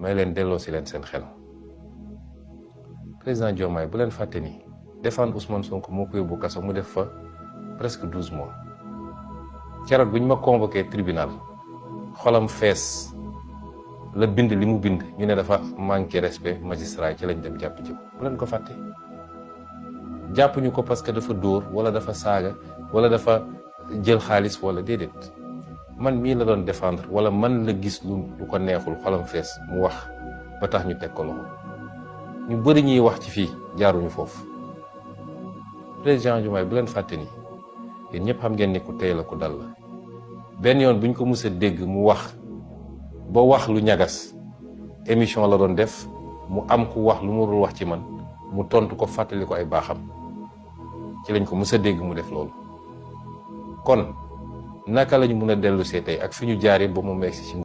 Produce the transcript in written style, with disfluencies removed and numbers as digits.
may leen delloo si leen seen xel président Diomaye bu leen fàtte ni défendre Ousmane Sonko moo ko yóbbu kaso mu def fa presque 12 mois keroog bu ñu ma convoqué tribunal xolam fees la bind li mu bind ñu ne dafa manqué respect magistrat ci lañ dem jàpp ci bu leen ko fàtte jàpp ñu ko parce que dafa dóor wala dafa saaga wala dafa jël xaalis wala déedéet man mii la doon défendre wala man la gis lu ko neexul xolam fees mu wax ba tax ñu teg ko loxo ñu bëri ñuy wax ci fii jaaruñu foofu président Diomaye bu leen fàtte ni yéen ñëpp xam ngeen ni ku tey la ku dal la benn yoon buñ ko mës a dégg mu wax ba wax lu ñagas émission la doon def mu am ku wax lu mu dul wax ci man mu tontu ko fàttali ko ay baaxam ci lañ ko mës a dégg mu def loolu kon naka lañu mën a dellu see tey ak fi ñu jaaree ba mu meegsi ci